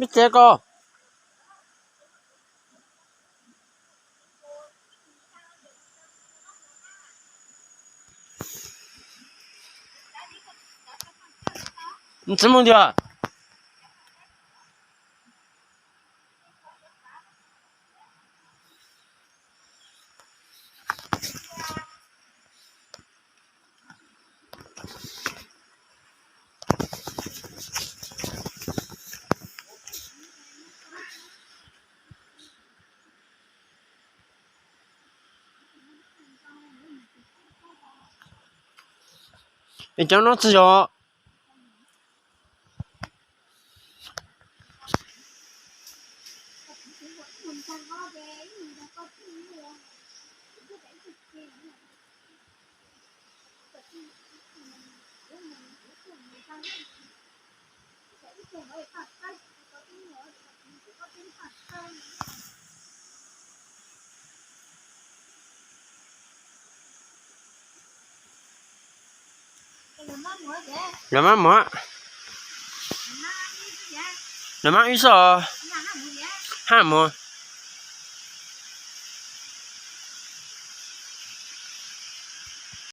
Meb tsev ko. Txhob mus tiag. Es cov no tsis yog. Lawv mab mus, lawv mab ib xoj, hab mus.